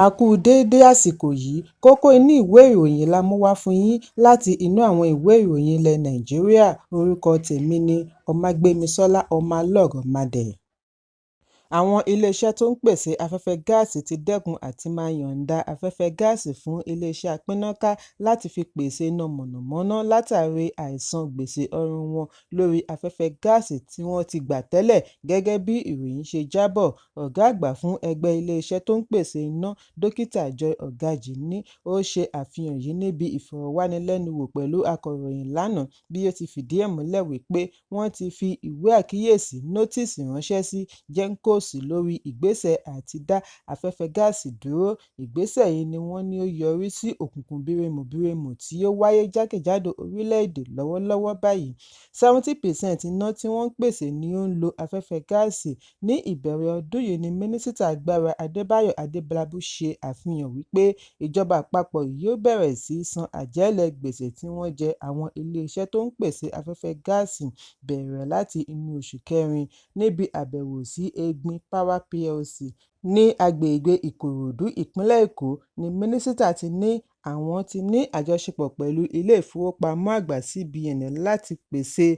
A kú déédé àsìkò yìí. Kókó inú ìwé ìròyìn la mú wá fún yín láti inú àwọn ìwé ìròyìn ilẹ̀ Nàìjíríà. Orúkọ tèmi ni Ọmágbémisọ́lá Ọmọlọ́rọ̀madẹ̀. Àwọn iléeṣẹ́ tó ń pèsè afẹ́fẹ́ gáàsì ti dẹ́kun àti máa yọ̀ǹda afẹ́fẹ́ gáàsì fún iléeṣẹ́ apínnáká láti fi pèsè iná mọ̀nàmọ́ná látàrí àìsan gbèsè ọrùn wọn lórí afẹ́fẹ́ gáàsì tí wọ́n ti gbà tẹ́lẹ̀, gẹ́gẹ́ bí ìròyìn ṣe jábọ̀. Ọ̀gá àgbà fún ẹgbẹ́ iléeṣẹ́ tó ń pèsè iná, Dókítà Joy Ogaji, ni ó ṣe àfihàn yìí níbi ìfọ̀rọ̀wánilẹ́nuwò pẹ̀lú akọ̀ròyìn lánàá, bí ó ti fìdí ẹ̀ múlẹ̀ wípé wọ́n ti fi ìwé àkíyèsí nótíìsì ránṣẹ́ sí GENCOs lórí ìgbésẹ̀ àti dá afẹ́fẹ́ gáàsì dúró. Ìgbésẹ̀ yìí ni wọ́n ní ó yọrí sí òkùnkùn birimùbirimù tí ó wáyé jákèjádò orílẹ̀-èdè lọ́wọ́lọ́wọ́ báyìí. 70% iná tí wọ́n ń pèsè ni ó ń lo afẹ́fẹ́ gáàsì. Ní ìbẹ̀rẹ̀ ọdún yìí ni Mínísítà Agbára Adébáyọ̀ Adélábù ṣe àfihàn wípé ìjọba àpapọ̀ yóò bẹ̀rẹ̀ sí í san àjẹ́lẹ̀ gbèsè tí wọ́n jẹ àwọn iléeṣẹ́ tó ń pèsè afẹ́fẹ́ gáàsì bẹ̀rẹ̀ láti inú oṣù kẹrin. Níbi àbẹ̀wò sí Egbin Power Plc ní agbègbè Ìkòròdú, ìpínlẹ̀ Èkó, ní mínísítà ti ní àwọn ti ní àjọṣepọ̀ pẹ̀lú ilé ìfowópamọ́ àgbà CBN láti pèsè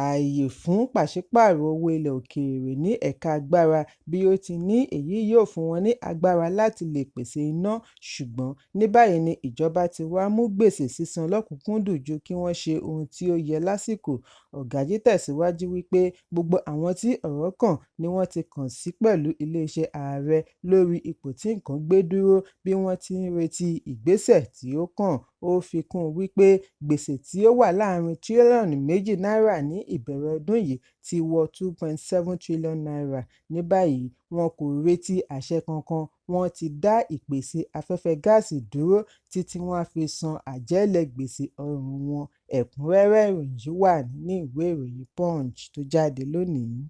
ààyè fún pàṣípààrọ̀ owó ilẹ̀ òkèèrè ní ẹ̀ka agbára, bí ó ti ní èyí yóò fún wọn ní agbára láti lè pèsè iná. Ṣùgbọ́n ní báyìí ni ìjọba ti wá mú gbèsè sísan lọ́kùn-ún-kúndùn ju kí wọ́n ṣe ohun tí ó yẹ lásìkò. Ogaji tẹ̀síwájú wípé gbogbo àwọn tí ọ̀rọ̀ kàn ni wọ́n ti kàn sí pẹ̀lú iléeṣẹ́ ààrẹ lórí ipò tí nǹkan gbé dúró, bí wọ́n ti ń retí ìgbésẹ̀ tí ó kàn. Ó fi kún un wípé gbèsè tí ó wà láàárín tírílíọ̀nù 2 náírà ní ìbẹ̀rẹ̀ ọdún yìí ti wọ ₦2.7 trillion ní báyìí. Wọn kò retí àṣẹ kankan, wọ́n ti dá ìpèsè afẹ́fẹ́ gáàsì dúró títí wọ́n á fi san àjẹ́lẹ̀ gbèsè ọrùn wọn. Ẹ̀kúnrẹ́rẹ́ ìròyìn yìí wà nínú ìwé ìròyìn Punch tó jáde lónìí.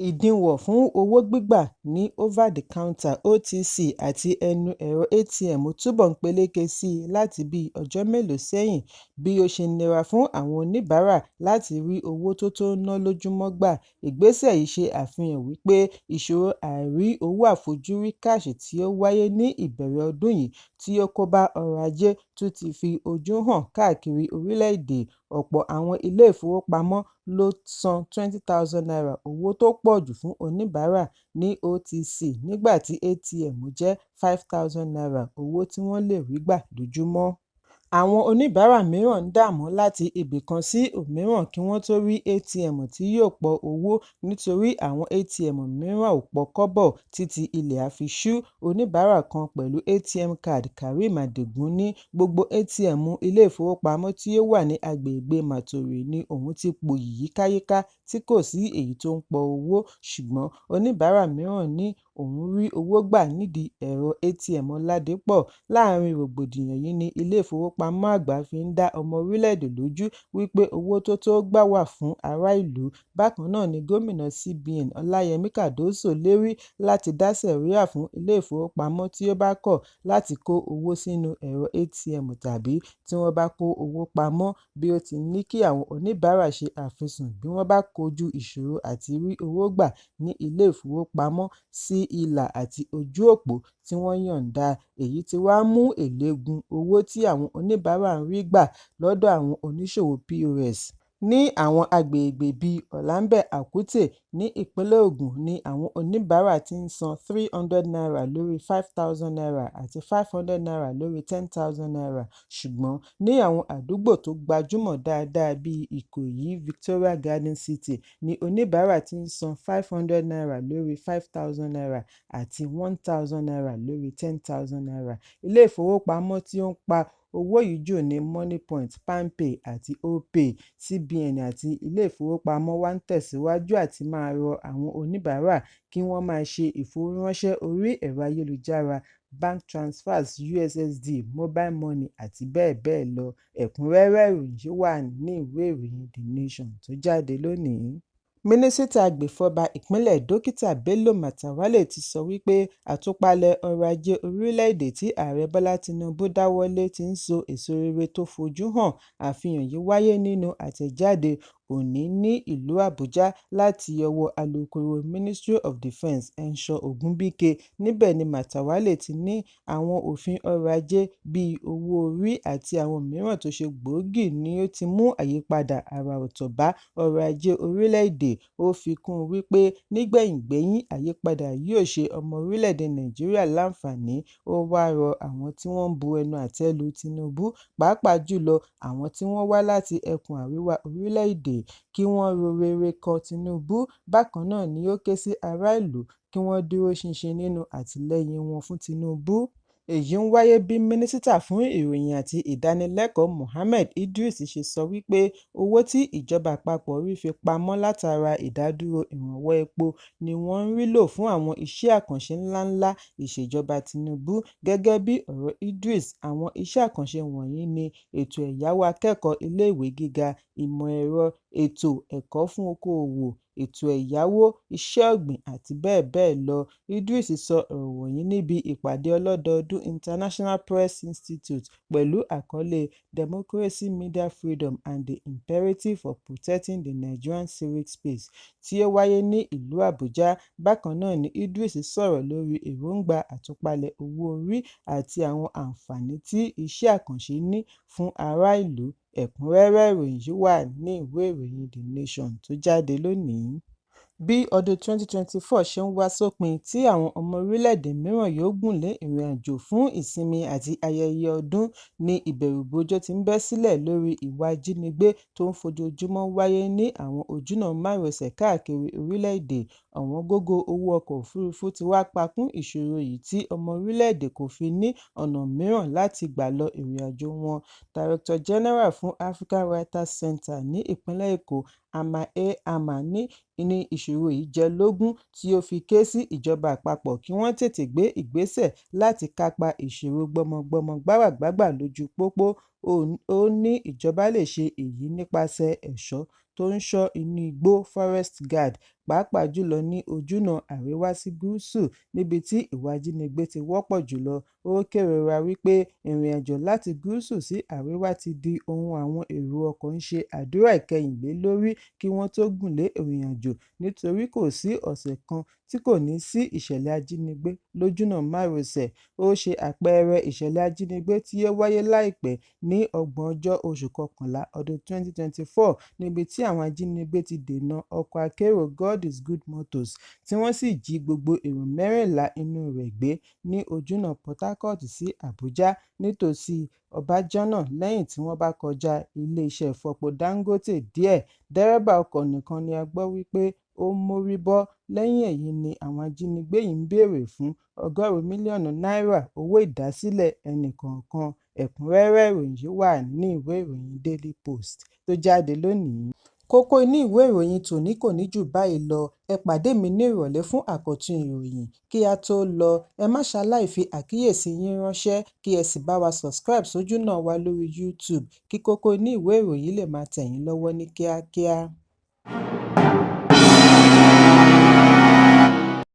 Ìdíwọ̀n fún owó gbígbà ní over-the-counter (OTC) àti ẹnu ẹ̀rọ ATM túbọ̀ ń peléke sí i láti bíi ọjọ́ mélòó sẹ́yìn, bí ó ṣe nira fún àwọn oníbàárà láti rí owó tó tó ná lójúmọ́ gbà. Ìgbésẹ̀ yìí ṣe àfihàn wípé ìṣòro àìrí owó àfojúrí cash tí ó wáyé ní ìbẹ̀rẹ̀ ọdún yìí tí ó kó bá ọrọ̀ ajé tún ti fi ojú hàn káàkiri orílẹ̀-èdè. Ọ̀pọ̀ àwọn ilé ìfowópamọ́ ló san ₦20,000, owó tó pọ̀ jù fún oníbàárà ní OTC, nígbà tí ATM jẹ́ ₦5,000, owó tí wọ́n lè rí gbà lójúmọ́. Àwọn oníbàárà mìíràn ń dààmú láti ibì kan sí òmíràn kí wọ́n tó rí ATM tí yóò pọ owó, nítorí àwọn ATM mìíràn ò pọ kọ́bọ̀ títí ilẹ̀ á fi ṣú. Oníbàárà kan pẹ̀lú ATM card, Karim Adigun, ní gbogbo ATM ilé ìfowópamọ́ tí ó wà ní agbègbè Matori ní òun ti pòòyì yíkáyíká tí kò sí èyí tó ń pọ owó. Ṣùgbọ́n oníbàárà mìíràn ní òun rí owó gbà nídìí ẹ̀rọ ATM Ládípọ̀. Láàárín rògbòdìyàn yìí ni ilé ìfowópamọ́ àgbà fi ń dá ọmọ orílẹ̀-èdè lójú wípé owó tó tó gbà wà fún ará ìlú. Bákan náà ni gómìnà CBN Ọláyẹmí Kàdóso lérí láti dá sẹ̀ríà fún ilé ìfowópamọ́ tí ó bá kọ̀ láti kó owó sínú ẹ̀rọ ATM tàbí tí wọ́n bá kó owó pamọ́, bí ó ti ní kí àwọn oníbàárà ṣe àfisùn bí wọ́n bá kojú ìṣòro àti rí owó gbà ní ilé ìfowópamọ́ sí ìlà àti ojú òpó tí wọ́n yọ̀ǹda. Èyí tí wá mú èlé gun owó tí àwọn oníbàárà ń rí gbà lọ́dọ̀ àwọn oníṣòwò POS. Ní àwọn agbègbè bíi Ọ̀lambẹ̀, Àkútè ní ìpínlẹ̀ Ògùn ni àwọn oníbàárà ti ń san ₦300 lórí ₦5,000 àti ₦500 lórí ₦10,000. Ṣùgbọ́n ní àwọn àdúgbò tó gbajúmọ̀ dáadáa bíi Ìkòyí, Victoria Garden City ni oníbàárà ti ń san ₦500 lórí ₦5,000 àti ₦1,000 lórí ₦10,000. Ilé ìfowópamọ́ tí ó ń pa owó yìí jù ní Moniepoint, Palmpay àti Opay. CBN àti ilé ìfowópamọ́ wá ń tẹ̀síwájú àti máa rọ àwọn oníbàárà kí wọ́n máa ṣe ìfowóránṣẹ́ orí ẹ̀rọ ayélujára, bank transfers, USSD, mobile money àti bẹ́ẹ̀ bẹ́ẹ̀ lọ. Ẹ̀kúnrẹ́rẹ́ ìròyìn yìí wà nínú ìwé ìròyìn The Nation tó jáde lónìí. Mínísítà agbèfọ́ba ìpínlẹ̀ Dókítà Bello Matawalle ti sọ wípé àtúpalẹ̀ ọrọ̀ ajé orílẹ̀-èdè tí Ààrẹ Bọ́lá Tinubu dáwọ́lé ti ń so èso rere tó fojú hàn. Àfihàn yìí wáyé nínú àtẹ̀jáde òní ní ìlú Àbújá láti ọwọ́ alūkkóró Ministry of Defence Enso Ògúnbíkè. Níbẹ̀ ni Matawalle ti ní àwọn òfin ọrọ̀ ajé bíi owó orí àti àwọn mìíràn tó ṣe gbòógì ni ó ti mú àyípadà àrà ọ̀tọ̀ bá ọrọ̀ ajé orílẹ̀-èdè. Ó fi kún un wípé nígbẹ̀yìngbẹ́yín àyípadà yóò ṣe ọmọ orílẹ̀-èdè Nàìjíríà láǹfààní. Ó wáá rọ àwọn tí wọ́n ń bu ẹnu àtẹ́ lu Tinubu, pàápàá jùlọ àwọn tí wọ́n wá láti ẹkùn àríwá orílẹ̀-èdè, kí wọ́n ro rere kan Tinubu. Bákan náà ni ó ké sí aráàlú kí wọ́n dúró ṣinṣin nínú àtìlẹ́yìn wọn fún Tinubu. Èyí ń wáyé bí Mínísítà fún Ìròyìn àti Ìdánilẹ́kọ̀ọ́ Mohammed Idris ṣe sọ wípé owó tí ìjọba àpapọ̀ rí fi pamọ́ látara ìdádúró ìrànwọ́ epo ni wọ́n ń rí lò fún àwọn iṣẹ́ àkànṣe ńláńlá ìṣèjọba Tinubu. Gẹ́gẹ́ bí ọ̀rọ̀ Idris, àwọn iṣẹ́ àkànṣe wọ̀nyí ni ètò ẹ̀yáwó akẹ́kọ̀ọ́ iléèwé gíga, ìmọ̀ ẹ̀rọ, ètò ẹ̀kọ́ fún okoòwò, ètò ẹ̀yáwó, iṣẹ́ ọ̀gbìn àti bẹ́ẹ̀ bẹ́ẹ̀ lọ. Idris sọ ọ̀rọ̀ wọ̀nyí níbi ìpàdé ọlọ́dọọdún International Press Institute pẹ̀lú àkọlé "Democracy, Media Freedom and the Imperative for Protecting the Nigerian Civic Space" tí ó wáyé ní ìlú Àbújá. Bákan náà ni Idris sọ̀rọ̀ lórí èròńgbà àtúpalẹ̀ owó orí àti àwọn àǹfààní tí iṣẹ́ àkànṣe ní fún ará ìlú. Ẹ̀kúnrẹ́rẹ́ ìròyìn yìí wà ní ìwé ìròyìn The Nation tó jáde lónìí. Bí ọdún 2024 ṣe ń wá sópin tí àwọn ọmọ orílẹ̀-èdè mìíràn yóò gùn lé ìrìnàjò fún ìsinmi àti ayẹyẹ ọdún ní ìbẹ̀rùbojo ti ń bẹ́ sílẹ̀ lórí ìwà ìjínigbé tó ń fojoojúmọ́ wáyé ní àwọn ojúnà márosẹ̀ káàkiri orílẹ̀-èdè. Ọ̀wọ́ngógó owó ọkọ̀ òfurufú ti wá pakún ìṣòro yìí tí ọmọ orílẹ̀-èdè kò fi ní ọ̀nà mìíràn láti gbà lọ ìrìnàjò wọn. Director General fún African Writers Centre ní ìpínlẹ̀ Èkó, Amal A. Aman ní ìṣòro yìí jẹ lógún tí ó fi ké sí ìjọba àpapọ̀ kí wọ́n tètè gbé ìgbésẹ̀ láti kápá ìṣòro gbọ́mọgbọ́mọ gbágbàgbà lójú pópó. Ó ní ìjọba lè ṣe èyí nípasẹ̀ ẹ̀ṣọ́ tó ń ṣọ́ inú igbó forest guard, pàápàá jùlọ ní ojúnà àríwá sí gúúsù níbi tí ìwà ìjínigbé ti wọ́pọ̀ jùlọ. Ó kérora wípé ìrìnàjò láti gúúsù sí àríwá ti di ohun àwọn èrò ọkọ̀ ń ṣe àdúrà ìkẹyìn lé lórí kí wọ́n tó gùn lé ìrìnàjò nítorí kò sí ọ̀sẹ̀ kan tí kò ní sí ìṣẹ̀lẹ̀ ajínigbé lójúnà márosẹ̀. Ó ṣe àpẹẹrẹ ìṣẹ̀lẹ̀ ajínigbé tí ó wáyé láìpẹ́ ní ọgbọ̀njọ́ oṣù kọkànlá ọdún 2024 níbi tí àwọn ajínigbé ti dènà ọkọ̀ akérò God is Good Motors tí wọ́n sì jí gbogbo èrò 14 inú rẹ̀ gbé ní ojúnà Port Harcourt sí Àbújá nítòsí Obajana lẹ́yìn tí wọ́n bá kọjá iléeṣẹ́ ìfọpo Dangote díẹ̀. Dẹ́rẹ́bà ọkọ̀ nìkan ni a gbọ́ wípé ó mórí bọ́. Lẹ́yìn èyí ni àwọn ajínigbé yìí ń béèrè fún ọgọ́rùn-ún mílíọ̀nù náírà owó ìdásílẹ̀ ẹnì-kọ̀ọ̀kan. Ẹ̀kúnrẹ́rẹ́ ìròyìn yìí wà ní ìwé ìròyìn Daily Post tó jáde lónìí. Kókó inú ìwé ìròyìn tòní kò ní jù báyìí lọ. Ẹ pàdé mi ní ìrọ̀lẹ́ fún àkọ́tún ìròyìn. Kí á tó lọ, ẹ má ṣaláì fi àkíyèsí yín ránṣẹ́ kí ẹ sì bá wa subscribe sójúnà wa lórí YouTube kí kókó inú ìwé ìròyìn lè máa tẹ̀ yín lọ́wọ́ ní kíákíá.